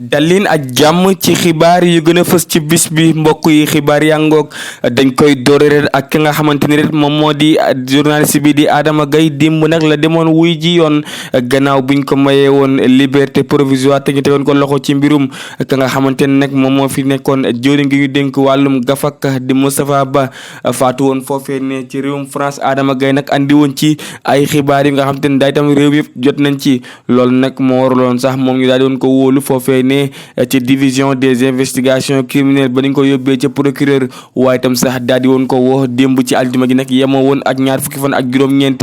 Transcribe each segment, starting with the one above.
dalin ak jàmm ci xibaar yu gën a fës ci bis bi mbokk yi xibaar yangoog dañ koy doore ret ak ki nga xamante ni ret moom moo di journaliste bi di Adama Gaye démb nag la demoon wuy ji yoon gannaaw buñ ko mayee woon liberté provisoire te ñu tegoon ko loxo ci mbirum ka nga xamante ne nag moom moo fi nekkoon jëwriñ gi ñu dénk wàllum gafaka di Moustapha Ba faatu woon foofee ne ci réewum France. Adama Gaye nag andi woon ci ay xibaar yi nga xamante ne daay tam réew yëpp jot nañ ci loolu nag moo waraloon sax moom ñu daal di woon ko wóolu foofee ne ci division des investigations criminelles ba dañ ko yóbbee ca procureur waaye itam sax daal di woon ko woo démb ci aljuma gi nag yemoo woon ak ñaar fukki fan ak juróom-ñeent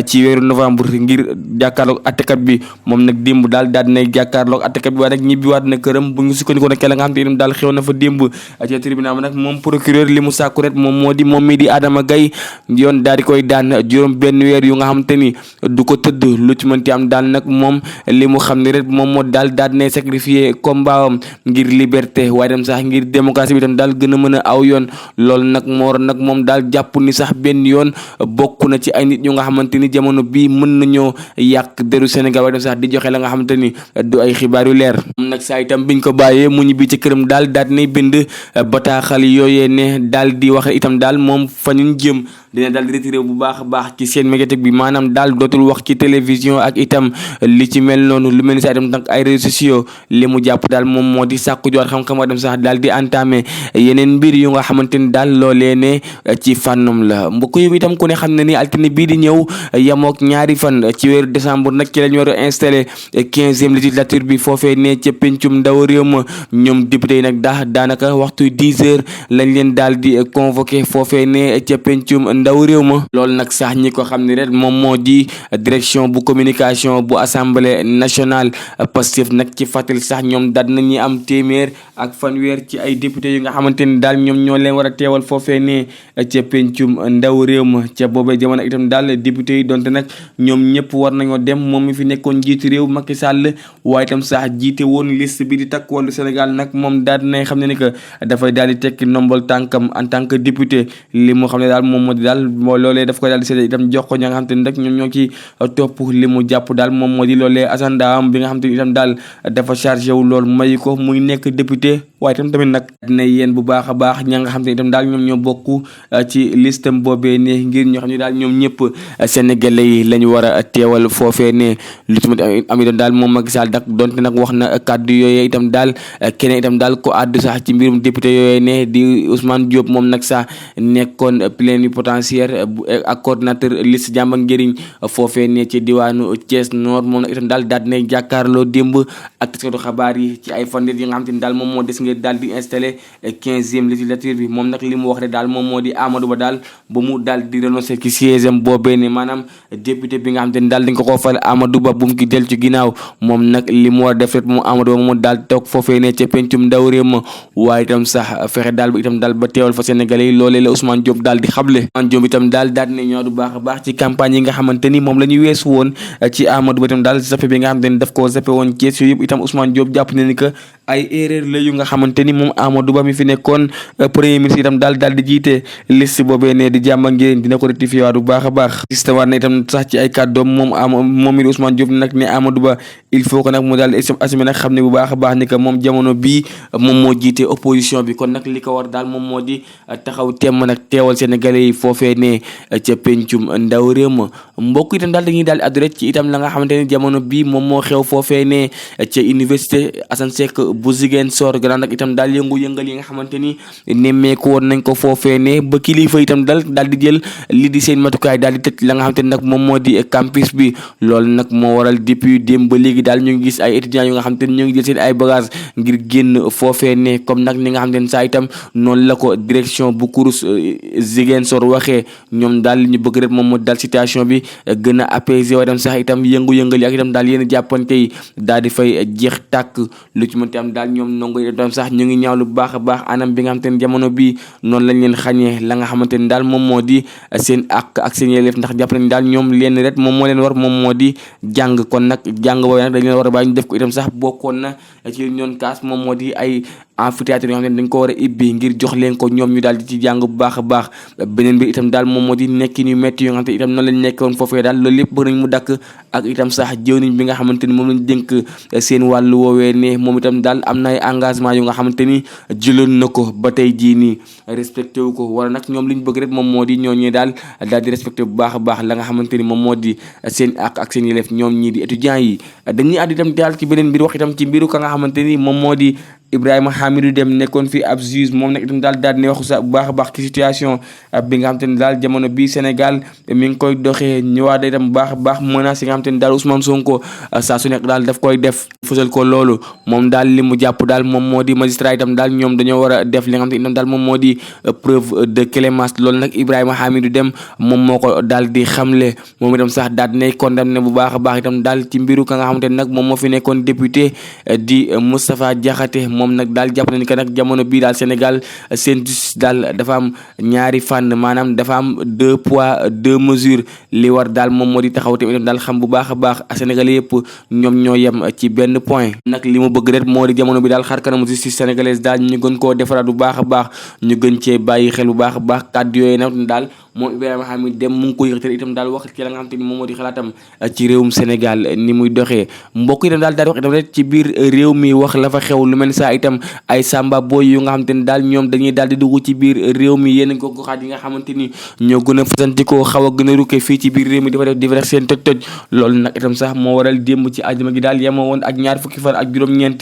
ci weeru novembre ngir jàkkaarloog attekat bi moom nag démb daal di nay jàkkaarloog attekat bi waaye nag ñibbiwaat na këram bu ñu sukkandikoo nag la nga xam te ne daal xew na fa démb ci tribunal ba nag moom procureur li mu sàkku ret moom moo di moom mi di Adama Gaye yoon daal di koy daan juróom benn weer yu nga xam te ni du ko tëdd lu ci mënti am daal nag moom li mu xam ne ret moom moo daal di nay sacrifier mbaawam ngir liberté waaye dem sax ngir démocratie bi tam daal gën a mën a aw yoon loolu nag moo waroon nag moom daal jàpp ni sax benn yoon bokk na ci ay nit ñu nga xamante ni jamono bii mën nañoo yàq deru Sénégal waaye dem sax di joxe la nga xamante ni du ay xibaar yu leer moom nag saa itam biñ ko bàyyee mu ñibbi ci këram daal daal nay bind bataaxal yooyee ne daal di wax itam daal moom fa ñu jëm dina daal di retiré bu baax a baax ci seen médiatique bi maanaam daal dootul wax ci télévision ak itam li ci mel noonu lu mel ni saa itam nag ay réseaux sociaux li mu jàpp daal moom moo di sàkku jowaat xam-xam dem sax daal di entamé yeneen mbir yu nga xamante ni daal loolee ne ci fànnum la mbokk yi itam ku ne xam ne ni altine bii di ñëw yamook ñaari fan ci weeru décembre nag ci lañ war a installé 15e législature bi foofee ne ca pencum ndaw réew ma ñoom député yi nag daanaka waxtu 10 heures lañ leen daal di convoqué foofee ne ca pencum ndaw réew ma loolu nag sax ñi ko xam ne rek moom moo di direction bu communication bu assemblée nationale Pastef nag ci fàttali sax ñoom daal nañu am téeméer ak fanweer ci ay député yu nga xamante ni daal ñoom ñoo leen war a teewal foofee ne ca pencum ndaw réew ma ca boobee jamono itam daal député yi donte nag ñoom ñëpp war nañoo dem moom mi fi nekkoon jiitu réew Macky Sall waaye itam sax jiite woon liste bi di takk wàllu Sénégal nag moom daal nay xam ne ni que dafay daal di tekki nombol tànkam en tant que député li mu xam ne daal moom moo di daal moo loolee daf koy daal di seede itam jox ko ña nga xamante ni rek ñoom ñoo ci topp li mu jàpp daal moom moo di loolee agenda am bi nga xamante ni itam daal dafa chargé wu lool may ko muy nekk député waaye itam tamit nag dina yéen bu baax a baax ña nga xam te itam daal ñoom ñoo bokk ci listam boobee ne ngir ñoo xam ne daal ñoom ñëpp sénégalais yi la ñu war a teewal foofee ne lu ci am itam daal moom Macky Sall dak donte nag wax na kàddu yooyee itam daal keneen itam daal ko àddu sax ci mbirum député yooyee ne di Ousmane Diop moom nag sax nekkoon plénipotentiaire ak coordinateur liste jàmm ak njëriñ foofee ne ci diwaanu Thiès Nord moom nag itam daal daal dinay jàkkaarloo démb ak taskatu xabaar yi ci ay fan yi nga xam te ni daal moom moo des ngir daal di installé 15e législature bi moom nag li mu wax rek daal moom moo di Amadou Ba daal ba mu daal di renoncé ci siège am boobee ne maanaam député bi nga xam te ni daal dañ ko fal Amadou Ba bu mu ki del ci ginnaaw moom nag li mu war a def rek moom Amadou Ba moom daal toog foofee ne ca pencum ndaw réew ma waaye itam sax fexe daal ba itam daal ba teewal fa Sénégalais yi loolee la Ousmane Diop daal di xamle Ousmane Diop itam daal daal dina ñëw du baax a baax ci campagne yi nga xamante ni moom la ñu weesu woon ci Amadou Ba itam daal zappe bi nga xamante ni daf koo zappe woon Thiès yooyu yëpp itam Ousmane Diop jàpp ne ni que ay erreur la yu nga xamante ni moom Amadou Ba mi fi nekkoon premier ministre itam daal di jiite liste boobee ne di jàmm ak njëriñ dina ko rectifier waat bu baax a baax gis waat na itam sax ci ay kàddoom moom mi Ousmane Diop nag ne Amadou Ba il faut que nag mu daal di assumer nag xam ne bu baax a baax ni que moom jamono bii moom moo jiite opposition bi kon nag li ko war daal moom moo di taxaw temm nag teewal Sénégalais yi foofee ne ca pencum ndaw réew ma mbokk itam daal dañuy daal di addu ci itam la nga xamante ni jamono bii moom moo xew foofee ne ca université Assane Seck bu Ziguinchor gannaaw nag itam daal yëngu-yëngal yi nga xamante ni nemmeeku woon nañ ko foofee ne ba kilifa itam daal di jël li di seen matukaay daal di tëj la nga xamante ni nag moom moo di campus bi loolu nag moo waral depuis démb ba léegi daal ñu ngi gis ay étudiants yu nga xamante ni ñu ngi jël seen ay bagages ngir génn foofee ne comme nag ni nga xamante ni saa itam noonu la ko direction bu kurus Ziguinchor waxee ñoom daal li ñu bëgg rek moom moo daal situation bi gën a apaisé waaye dem sax itam yëngu-yëngal yi ak itam daal yéen jàppante yi daal di fay jeex tàkk lu ci mënti am daal ñoom ndongo yi itam sax ñu ngi ñaawlu bu baax a baax anam bi nga xamante ni jamono bi noonu lañ leen xañee la nga xamante ni daal moom moo di seen àq ak seen yelleef ndax jàpp nañ daal ñoom leen rek moom moo leen war moom moo di jàng kon nag jàng boobu nag dañ leen war a bàyyi ñu def ko itam sax bokkoon na ci ñoon kaas moom moo di ay amphithéâtre yoo xam ne dañ ko war a ibbi ngir jox leen ko ñoom ñu daal di ci jàng bu baax a baax. beneen bi itam daal moom moo di nekkin yu metti yoo xam ne itam noonu lañ nekkoon foofee daal loolu lépp bëgg nañ mu dakk ak itam sax jëwriñ bi nga xamante ni moom lañ dénk seen wàllu woowee ne moom itam daal am na ay engagement yu nga xamante ni jëloon na ko ba tey jii nii respecté wu ko wala nag ñoom liñ bëgg rek moom moo di ñooñee daal di respecté bu baax a baax la nga xamante ni moom moo di seen ak seen yelleef ñoom ñii di étudiants yi. dañuy àddu itam daal ci beneen mbir wax itam ci mbiru ka nga xamante ni moom moo di Ibrahima Hamidou Dème nekkoon fi ab juge moom nag itam daal di waxu sa bu baax a baax ci situation bi nga xamante ni daal jamono bii Sénégal mi ngi koy doxee ñëwaat itam bu baax a baax menaces yi nga xamante ni daal Ousmane Sonko saa su nekk daal daf koy def fësal ko loolu moom daal li mu jàpp daal moom moo di magistrat itam daal ñoom dañoo war a def li nga xamante ni itam daal moom moo di preuve de clémence loolu nag Ibrahima Hamidou Dème moom moo ko daal di xamle moom itam sax daal dinay condamné bu baax a baax itam daal ci mbiru ka nga xamante ni nag moom moo fi nekkoon député di Moustapha Diakhaté moom nag daal jàpp nañu que nag jamono bii daal Sénégal seen justice daal dafa am ñaari fànn maanaam dafa am 2 poids 2 mesures li war daal moom moo di taxaw tamit daal xam bu baax a baax Sénégalais yëpp ñoom ñoo yem ci benn point nag li mu bëgg rek moo di jamono bi daal xar kanamu justice sénégalaise daal ñu gën koo defaraat bu baax a baax ñu gën cee bàyyi xel bu baax a baax kàddu yooyu nag daal moom Ibrahima Hamidou Dème mu ngi ko yëkkati itam daal wax ci la nga xam te ni moom moo di xalaatam ci réewum Sénégal ni muy doxee mbokk itam daal wax itam rek ci biir réew mi wax la fa xew lu mel ni saa itam ay samba boy yu nga xam te ni daal ñoom dañuy daal di dugg ci biir réew mi yenn goxaat yi nga xamante ni ñoo gën a fasantikoo xaw a gën a rukke fii ci biir réew mi dafa def di def seen toj-toj loolu nag itam sax moo waral démb ci àjjuma gi daal yemoo woon ak ñaar fukki fan ak juróom-ñeent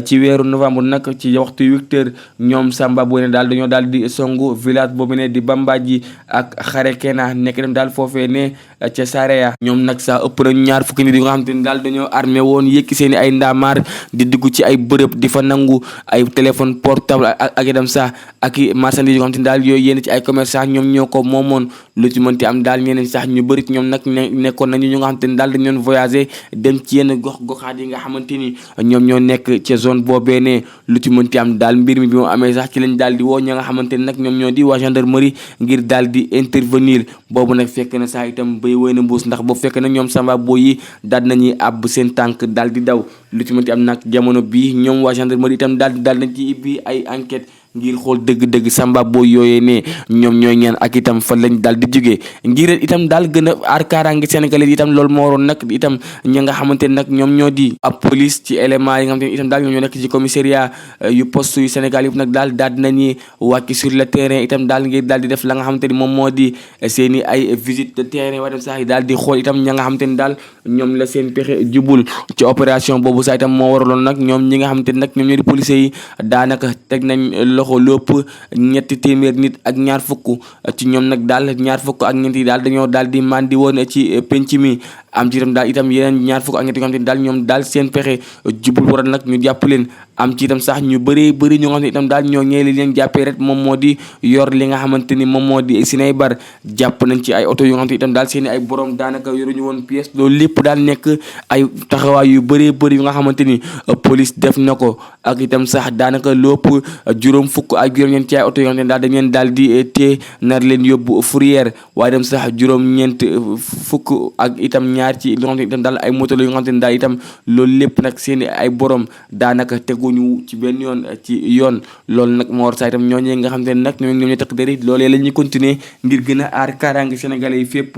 ci weeru novembre nag ci waxtu 8h ñoom samba boy ne daal dañoo daal di songu village boobu ne di Bambadji ak xare Kena nekk dem daal foofee ne ca Saraya ñoom nag sax ëpp na ñaar fukki nit yi nga xam te ni daal dañoo armé woon yëkki seen i ay ndaamaar di dugg ci ay bërëb di fa nangu ay téléphone portable ak itam sax ak i marchandises yi nga xam te ni daal yooyu yénn ci ay commerçant ñoom ñoo ko moomoon lu ci mënti am daal ñeneen sax ñu bëri ñoom nag nekkoon nañu ñu nga xam te ni daal dañu doon voyager dem ci yenn goxaat yi nga xamante ni ñoom ñoo nekk ca zone boobee ne lu ci mënti am daal mbir mi bi mu amee sax ci lañ daal di woo ña nga xamante ni nag ñoom ñoo di waa gendarmerie ngir daal di intervenir boobu nag fekk na saa itam bay wéy na mbuus ndax boobu fekk na ñoom samba boy yi daal nañuy àbb seen tànk daal di daw lu ci mënti am nag jamono bii ñoom waa gendarmerie itam daal nañ ci ibbi ay enquête ngir xool dëgg-dëgg samba boy yooyee ne ñoom ñooy ñaan ak itam fan lañ daal di jógee ngir itam daal gën a aar kaaraange sénégalais itam loolu moo waroon nag itam ñi nga xamante ne nag ñoom ñoo di ab police ci élément yi nga xamante ne itam daal ñoom ñoo nekk ci commissariat yu poste yu Sénégal yëpp nag daal dinañuy wàcc sur le terrain itam daal ngir daal di def la nga xamante ni moom moo di seeni ay visite de terrain waaye dem sax yi daal di xool itam ña nga xamante ni daal ñoom la seen pexe jubul ci opération boobu sax itam moo waraloon nag ñoom ñi nga xamante ni nag ñoom ñoo di policiers yi daanaka teg nañ loxo lépp 300 nit ak ñaar fukk ci ñoom nag daal ñaar fukk ak ñeent yi daal dañoo daal di mandi woon ci penc mi am ci itam daal itam yeneen ñaar fukk ak ñeent yoo xam ne daal ñoom daal seen pexe jubul waral nag ñu jàpp leen am ci itam sax ñu bëree bëri ñoo xam ne itam daal ñoo ñeeli leen jàppee rek moom moo di yor li nga xamante ni moom moo di sinay bar jàpp nañ ci ay oto yoo xam ne itam daal seen ay borom daanaka yoruñu woon pièce loolu lépp daal nekk ay taxawaay yu bëree bëri yu nga xamante ni police def na ko ak itam sax daanaka lépp juróom fukk ak juróom-ñeent ci ay oto yoo xam ne daal dañ leen daal di téye nar leen yóbbu fourrière waaye itam sax juróom-ñeent fukk ak itam ñaar ci li nga xam ne itam daal ay moto la yu nga xam ne daal itam loolu lépp nag seen ay borom daanaka teguñu ci benn yoon ci yoon loolu nag moo war saa itam ñooñee nga xam ne nag ñoom ñoo takk deri loolee la ñuy continuer ngir gën a aar kaaraange sénégalais yi fépp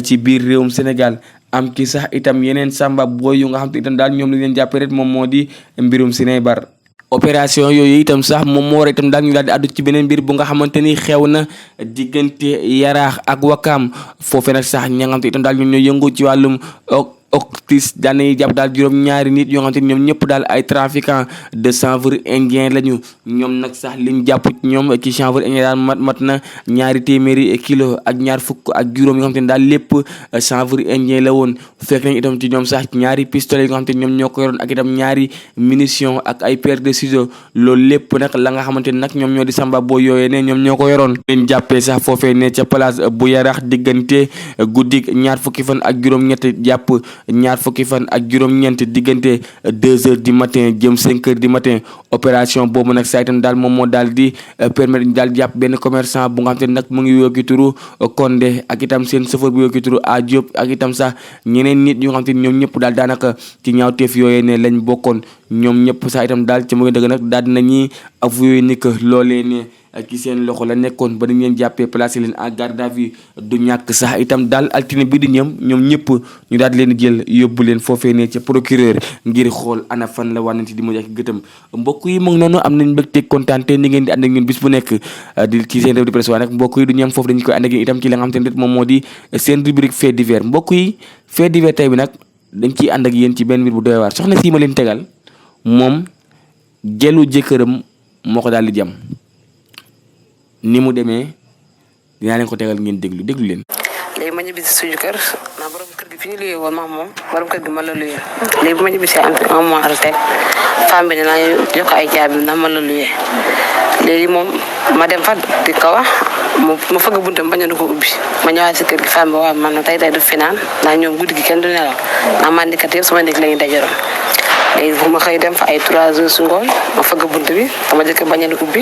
ci biir réewum Sénégal am ci sax itam yeneen samba boy yu nga xam te itam daal ñoom lañ leen jàppee rek moom moo di mbirum sinay bar opération yooyu itam sax moom moo war itam daal ñu daal di àddu ci beneen mbir bu nga xamante ni xew na diggante Yaraax ak Wakaam foofee nag sax ña nga xam te itam daal ñoom ñoo yëngu ci wàllum octis daanay jàpp daal juróom-ñaari nit yoo xamante ni ñoom ñëpp daal ay trafiquants de chanvre indien lañu ñoom nag sax liñ jàpp ñoom ci chanvre indien daal mat na 200 kilos ak ñaar fukk ak juróom yoo xamante ni daal lépp chanvre indien la woon fekk nañ itam ci ñoom sax ñaari pistolet yoo xamante ni ñoom ñoo ko yoroon ak itam ñaari munition ak ay paire de ciseaux loolu lépp nag la nga xamante ni nag ñoom ñoo di samba boy yooyee ne ñoom ñoo ko yoroon leen jàppee sax foofee ne ca place bu Yaraax diggante guddik ñaar fukki fan ak juróom-ñett jàpp ñaar fukki fan ak juróom-ñeent diggante 2 heures du matin jëm 5 heures du matin opération boobu nag saa itam daal moom moo daal di permettre ñu daal jàpp benn commerçant bu nga xam te nag mu ngi woo ki turu Condé ak itam seen chauffeur bu woo ki turu A Diop ak itam sax ñeneen nit ñu nga xam te ñoom ñëpp daal daanaka ci ñaawteef yooyee ne lañ bokkoon ñoom ñëpp saa itam daal ci mu ngi dëgg nag daal dinañuy avoué ni que loolee ne ci seen loxo la nekkoon ba dañ leen jàppee placé leen en garde à vue du ñàkk sax itam daal altine bi di ñoom ñëpp ñu daal di leen jël yóbbu leen foofee ne ca procureur ngir xool ana fan la wànnante di mujj ak gëtëm mbokk yi mu ngi noonu am nañ mbégte kontaan te ni ngeen di ànd ak ñun bis bu nekk di ci seen revue de presse waaye nag mbokk yi du ñam foofu dañu koy ànd ak itam ci la nga xam te ne moom moo di seen rubrique fait divers mbokk yi fait divers tey bi nag dañ ciy ànd ak yéen ci benn mbir bu doy waar soxna si ma leen tegal moom gelu jëkkëram moo ko daal di jam ni mu demee dinaa leen ko tegal ngeen déglu leen. léegi ma ñibbi si suñu kër ndax borom kër gi fi ñu luyee woon ma moom borom kër gi ma la luyee léegi bu ma ñibbi si am fi 1 mois rek femme bi dinaa jox ko ay caabi ndax ma la luyee léegi moom ma dem fa di ko wax ma fëgg buntam bañ a du ko ubbi ma ñëwaat si kër gi femme bi waaw man tey du fi naan ndax ñoom guddi gi kenn du nelaw ndax man di kat yëpp sama néeg la ñu dajaroon léegi bu ma xëy dem fa ay 3 heures su ngoon ma fëgg bunt bi sama jëkkër bañ a ubbi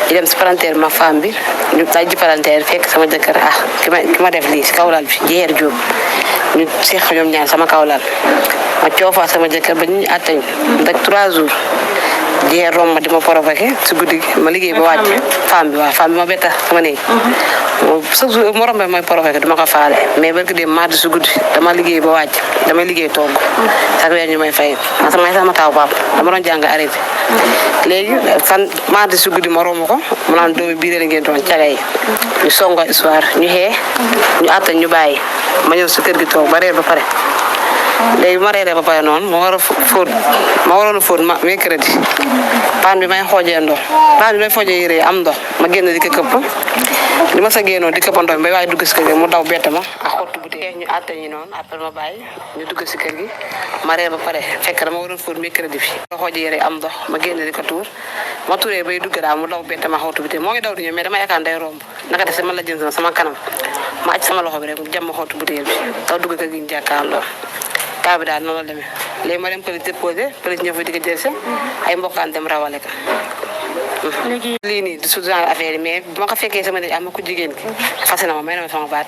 ñu dem si palanteer ma femme bi ñu daaj ji palanteer fekk sama jëkkër ki ma def lii si kawlal bi jeer jóob ñu seex ñoom ñaar sama kawlal ma coofaa sama jëkkër ba ñu attañ dak 3 jours jeer romb ma di ma provoqué si guddi gi ma liggéey ba wàcc femme bi ma betta sama néeg chaque jour mo rombe mooy provoqué dama ko faale mais barki dem mardi su guddi dama liggéey ba wàcc dama liggéey togg chaque weer ñu may fay sama taw pap dama doon jàng arrêté léegi fan mardi su guddi ma romb ko mu naan doomi biir la ngeen doon cagay ñu songo histoire ñu xee ñu attañ ñu bàyyi ma ñëw si kër gi toog ba reer ba pare léegi ma reeree ba pare noonu ma waroon a fóot mercredi paan bi may xoojee ndox paan bi may xoojee yére yi am ndox ma génn di ko këpp li ma sa génnoon di këpp ndox mi bay waaye dugg si kër gi mu daw bett ma ak xottu bu tee ñu àtte ñu noonu après ma bàyyi ñu dugg si kër gi ma reer ba pare fekk dama waroon fóot mercredi bi ma xoojee yére yi am ndox ma génn di ko tuur ma turee bay dugg daal mu daw bett ma xottu bu tee moo ngi daw di ñëw mais dama yaakaar day romb naka def man la jël sama kanam ma aj sama loxo bi rek mu jàmm xottu bu tee bi daw dugg kër gi ñu jàkkaarloo kaa bi daal noonu la demee léegi ma dem police déposé police ñëw fa di ko jël si ay mbokkaan dem rawale ka léegi lii nii su genre affaire yi mais bu ma ko fekkee sama nit am na ku jigéen ki fase na ma may na ma sama baat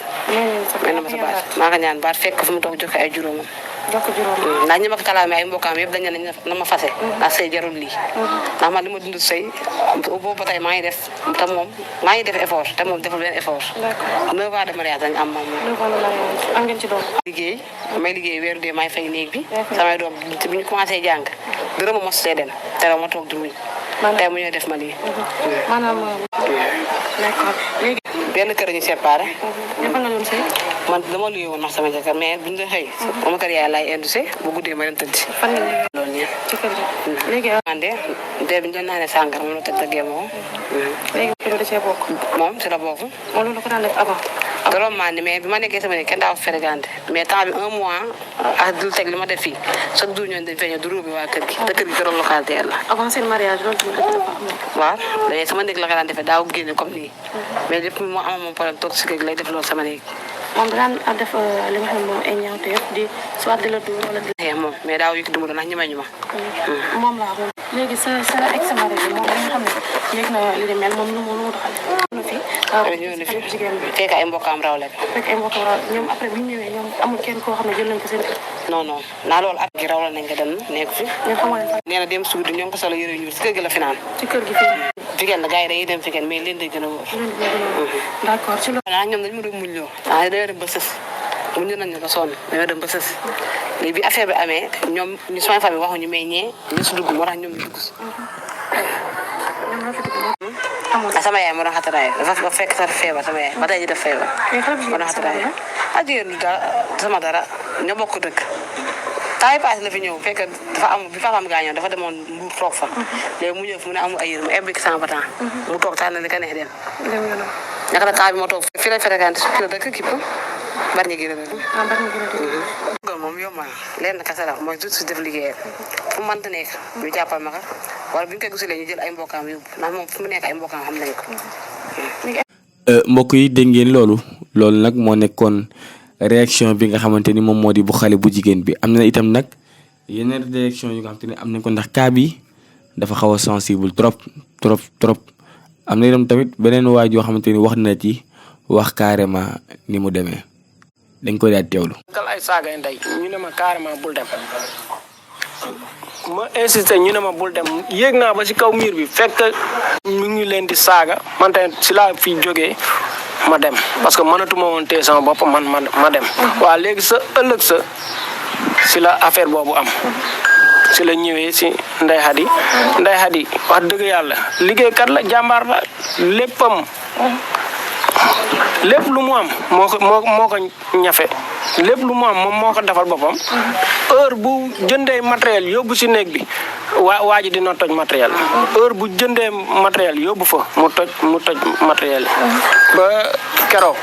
may na ma sa baat maa nga ñaan baat fekk fu mu toog jox ko ay juróomam ndax ñi ma ko kalaamee ay mbokkaam yëpp dañ ne na ma fase ndax sëy jarul lii ndax man li ma dund sëy boobu ba tey maa ngi def te moom maa ngi def effort te moom deful benn effort 9 ans de mariage dañ am moom am ngeen ci doom liggéey may liggéey weeru dee may fay néeg bi samay doom bi ñu commencé jàng dërëm ma mos see dem te ma toog di muñ tey mu ñëw def ma lii maanaam d'accord léegi benn kër ñu séparé dafa nga doon sëy man dama luye woon sama jëkkër mais buñu doon xëy sama kër yaay laay indusé bu guddee ma dem tëdd fan nga loolu nii ci kër gi léegi man de bi ñu doon naanee sàngara moom la tëdd tëggee ma ko léegi ko da cee bokk moom si la bokk loolu la ko daan def avant doroom maa ni mais bi ma nekkee sama ne kenn daaw fréquenté mais temps bi 1 mois ak dul teg li ma def fii chaque jour ñoon dañ feeñoo du ruubi waa kër gi te kër gi këroon locataire la avant seen mariage loolu tamit dafa am waaw dañuy sama néeg la ko daan defee daaw génne comme nii mais depuis moo amoon moom problème toog si kër gi lay def loolu sama néeg moom daan def li nga xam ne moom ay ñaawte yëpp di soit di la dóor wala di la moom mais daaw yëg dumu doon ndax ñemee ñu ma moom laa moom léegi sa ex mari bi moom li nga xam ne yëg na li di mel moom lu mu doxale ñëw na fi fekk ay mbokkaam raw la fekk ay mbokkaam raw ñoom après bi ñu ñëwee ñoom amul kenn koo xam ne jël nañ ko seen kër non non naa loolu at gi raw la nañ ko dem nekk fi ñoom xamoo leen nee na dem sugudi ñoom ko solo yëre ñu si kër gi la finaan ci kër gi fii weekend la gars yi dañuy dem weekend mais leen day gën a wóor d'accord ci loolu ñoom dañu ma doon muñ loo dañoo dem ba sës muñ nañ ñu ko sonn dañoo dem ba sës léegi bi affaire bi amee ñoom ñu sama famille waxuñu mais ñee ñu si dugg moo tax ñoom ñu dugg sama yaay moo doon xataraay dafa fekk sax feebar sama yaay ba tey ji def feebar moo doon xataraay jigéen du dara sama dara ñoo bokk dëkk temps yi passé la fi ñëw fekk dafa am bi papaam gaañoo dafa demoon Mbuur toog fa léegi mu ñëw fi mu ne amul ay yére mu ebbi sans batan mu toog tànn li ka neex dem naka la temps bi moo toog fii la fréquenté fi la dëkk kipp bari ñi gi la dëkk moom yow ma leen na kasa la mooy tout si def liggéeyam fu mu mënta nekk ñu jàppal ma ka wala bu ñu koy gisulee ñu jël ay mbokkaam yóbbu ndax moom fu mu nekk ay mbokkaam xam nañ ko mbokk yi dégg ngeen loolu nag moo nekkoon réaction bi nga xamante ni moom moo di bu xale bu jigéen bi. Am na itam nag yeneen réaction yu nga xamante ni am nañ ko ndax cas bi dafa xaw a sensible trop. Am na itam tamit beneen waay yoo xamante ni wax na ci wax carrément ni mu demee dañ koy daal teewlu. kal ay saagay ndey ñu ne ma carrément bul dem ma insisté ñu ne ma bul dem yéeg naa ba ci kaw miir bi fekk mu ngi leen di saaga man tamit si laa fi jógee ma dem parce que mënatuma woon tee sama bopp man ma dem waaw léegi sa ëllëg sa si la affaire boobu am si la ñëwee si Ndeye Khady wax dëgg yàlla liggéeykat la jàmbaar la léppam lépp lu mu am moo ko ñafe lépp lu mu am moom moo ko defal boppam heure bu jëndee matériel yóbbu si néeg bi waa ji dina toj matériel heure bu jëndee matériel yóbbu fa mu toj matériel ba keroog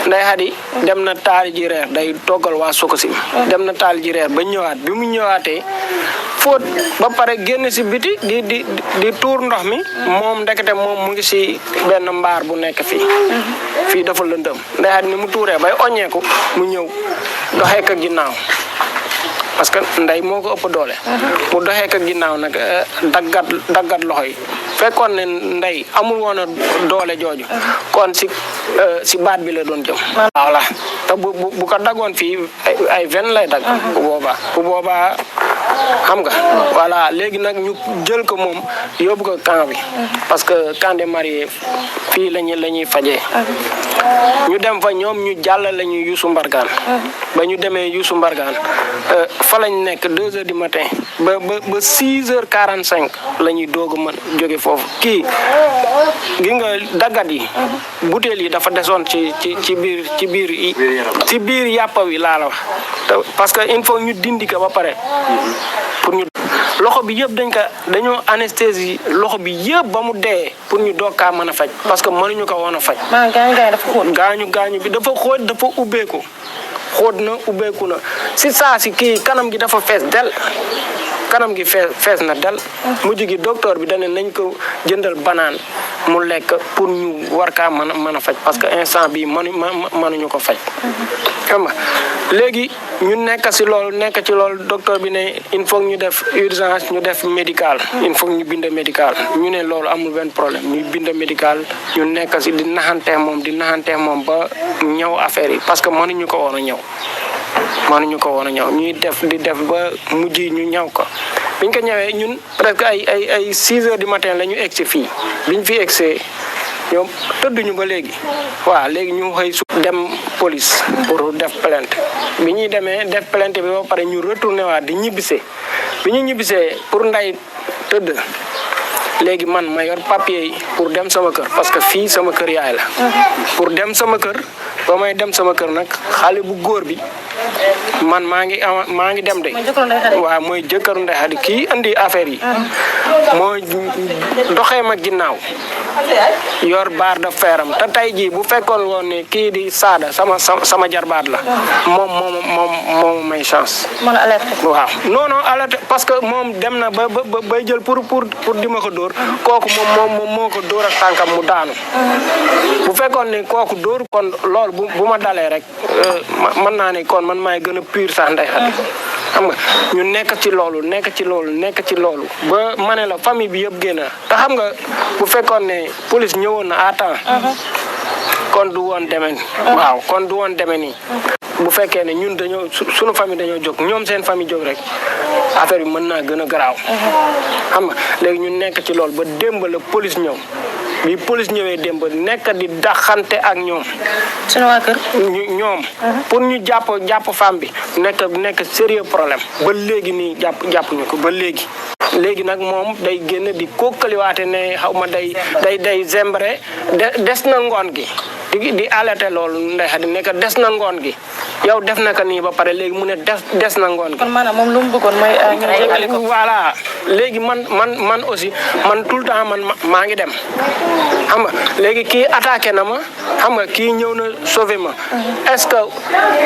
Ndeye Khady dem na taal ji reer day toggal waa Sococim dem na taal ji reer ba ñëwaat bi mu ñëwaatee fóot ba pare génn si biti di tuur ndox mi moom ndekete moom mu ngi si benn mbaar bu nekk fii dafa lëndëm Ndeye Khady ni mu tuuree bay oññeeku mu ñëw doxee ko ginnaaw parce que ndey moo ko ëpp doole mu doxee ko ginnaaw nag daggat loxo yi fekkoon ne ndey amul woon a doole jooju kon si baat bi la doon jëm voilà te bu ko daggoon fii ay ven lay dagg bu boobaa xam nga voilà léegi nag ñu jël ko moom yóbbu ko camp bi parce que camp des mariés fii la ñuy fajee ñu dem fa ñoom ñu jàll la ñu Youssou Mbargane ba ñu demee Youssou Mbargane fa lañ nekk 2 heures du matin ba 6h45 la ñuy doog a mën jóge foofu kii gi nga daggat yi butéel yi dafa desoon ci biir yàppa wi laa la wax parce que il faut ñu dindi ko ba pare pour ñu loxo bi yëpp dañoo anesthésie loxo bi yëpp ba mu dee pour ñu doog kaa mën a faj parce que mënuñu ko woon a faj gaañu bi dafa xóot dafa ubbeeku xóot na ubbeeku na si saa si kii kanam gi dafa fees del kanam gi fees na del mujj gi docteur bi dane nañ ko jëndal banaan mu lekk pour ñu war kaa mën a faj parce que instant bi mënuñu ko faj xam nga léegi ñu nekk ci loolu docteur bi ne il faut ñu def urgence ñu def médical il faut ñu bind médical ñu ne loolu amul benn problème ñu bind médical ñu nekk ci di naxantee moom ba ñëw affaire yi parce que mënuñu ko woon a ñëw ñuy def ba mujj ñu ñëw ko biñ ko ñëwee ñun presque ay 6 heures du matin la ñu egg si fii biñ fi eggsee ñoom tëdduñu ba léegi waaw léegi ñu xëy su dem police pour def plainte bi ñuy demee def plainte bi ba pare ñu retourné waat di ñibbisee bi ñu ñibbisee pour nday tëdd léegi man ma yor papier yi pour dem sama kër parce que fii sama kër yaay la pour dem sama kër ba may dem sama kër nag xale bu góor bi man maa ngi dem de waaw mooy jëkkëru Ndeye Khady kii indi affaire yi mooy doxee ma ginnaaw yor barre de fer am te tey jii bu fekkoon woon ne kii di Sada sama jarbaat la moom may chance waaw non alerte parce que moom dem na bay jël pour di ma ko dóor kooku moom moo ko dóor ak tànkam mu daanu bu fekkoon ne kooku dóor kon loolu bu ma dalee rek mën naa ne kon man maay gën a pur sax Ndeye Khady xam nga ñu nekk ci loolu ba ma ne la famille bi yëpp génn te xam nga bu fekkoon ne police ñëwoon na à temps kon du woon demee waaw kon du woon demee nii bu fekkee ne ñun suñu famille dañoo jóg ñoom seen famille jóg rek affaire bi mën naa gën a garaaw xam nga léegi ñu nekk ci loolu ba démb la police ñëw bi police ñëwee démb nekk di daxante ak ñoom sunu waa kër ñoom pour ñu jàpp femme bi nekk sérieux problème ba léegi nii jàpp ñu ko ba léegi nag moom day génn di kokkaliwaate ne xaw ma day zembre des na ngoon gi di alerter loolu Ndeye Khady nekk des na ngoon gi yow def na ko nii ba pare léegi mu ne des na ngoon gi. kon maanaam moom lu mu bëggoon mooy ñu jégali ko. voilà léegi man aussi man tout le temps man maa ngi dem xam nga léegi kii attaqué na ma xam nga kii ñëw na sauvé ma est-ce que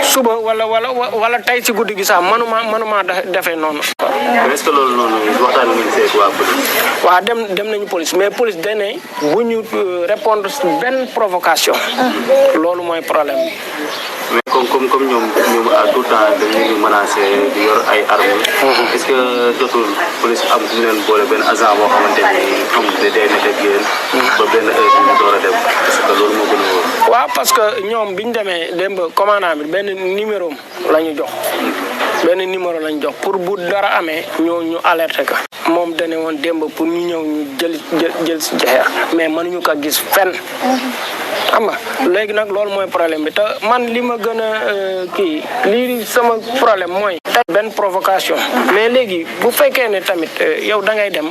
suba wala tey ci guddi gi sax manuma defee noonu. est-ce que loolu noonu waxtaan ngeen seeg waa police. waaw dem nañu police mais police dañ ne bu ñu répondre benn provocation loolu mooy problème bi. mais comme ñoom à tout temps dañ leen di menacé di yor ay armes. est-ce que jotul police am ñu leen boole benn agent boo xamante ni xam nga day nekk ak yéen. ba benn heure bi ñu door a dem parce que loolu moo gën a wóor. waaw parce que ñoom biñ demee démb commandant bi benn numéro la ñu jox. benn numéro lañ jox pour bu dara amee ñu alerté ka moom dane woon démb pour ñu ñëw ñu jël si jaxeer mais mënuñu ko gis fenn xam nga léegi nag loolu mooy problème bi te man li ma gën a kii lii sama problème mooy benn provocation mais léegi bu fekkee ne tamit yow da ngay dem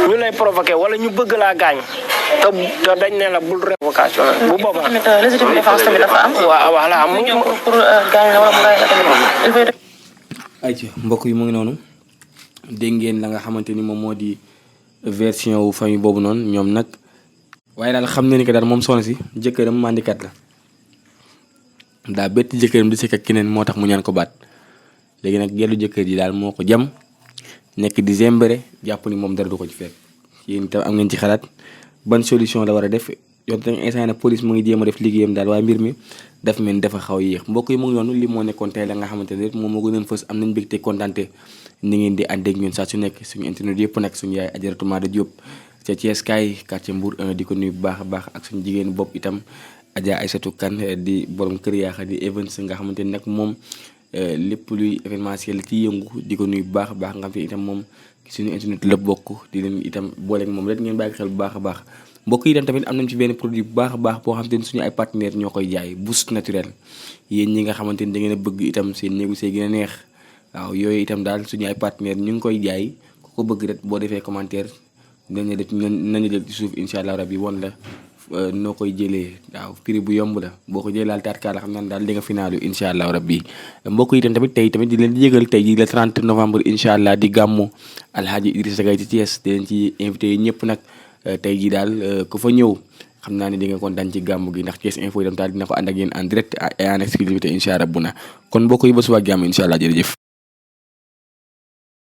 ñu lay provoqué wala ñu bëgg laa gaañ te dañ ne la bul provocation bu boobaa tamit légitime défense tamit dafa am. waaw voilà pour gaañ la wala mu gaañ la tamit ayca mbokk yi mu ngi noonu dégg ngeen la nga xamante ni moom moo di version wu famille boobu noonu ñoom nag waaye daal xam na ni que daal moom soxna si jëkkëram mandikat la daa bett jëkkëram di sekk ak keneen moo tax mu ñaan ko baat léegi nag gellu jëkkër ji daal moo ko jam nekk di zembere jàpp ni moom dara du ko ci fekk yéen itam am ngeen ci xalaat ban solution la war a def yoon tamit instant na police mu ngi jéem a def liggéeyam daal waaye mbir mi daf mel ni dafa xaw a yéex mbokk yi mu ngi noonu li moo nekkoon tey la nga xamante ne moom moo gënoon fës am nañ mbégte kontaante ni ngeen di ànd ak ñun saa su nekk suñu internet yëpp nag suñu yaay Ajaratu Maada Diop ca Thiès kaay quartier Mbour 1 di ko nuyu bu baax a baax ak suñu jigéenu bopp itam Adja Aïssatou Kane di borom kër yaaxa di events nga xamante ni nag moom lépp luy événementiel ci yëngu di ko nuyu bu baax a baax nga xam te itam moom suñu internet la bokk di leen itam booleeg moom rek ngeen bàyyi xel bu baax a baax mbokk yi itam tamit am nañ ci benn produit bu baax a baax boo xamante ni suñu ay partenaires ñoo koy jaay boost naturel yéen ñi nga xamante ni da ngeen a bëgg itam seen néegu see gën a neex waaw yooyu itam daal suñu ay partenaires ñu ngi koy jaay ku ko bëgg rek boo defee commentaire nañu def ci suuf incha allah rabbi woon la noo koy jëlee waaw prix bu yomb la boo ko jëlee daal taatkaar la xam naa daal di nga finaalu incha allah rabbi mbokk yi itam tamit tey tamit di leen di yëgal tey ji le 30 novembre incha allah di gàmmu Alhaji Idrissa Gaye ci Thiès di leen ci invité yi ñëpp nag tey jii daal ku fa ñëw xam naa ne di nga kontaan ci gàmmu gi ndax Thiès Info itam daal dina ko ànd ak yéen en direct et en exclusivité incha allah rabbuna kon mbokk yi ba suba ak jàmm incha allah jërëjëf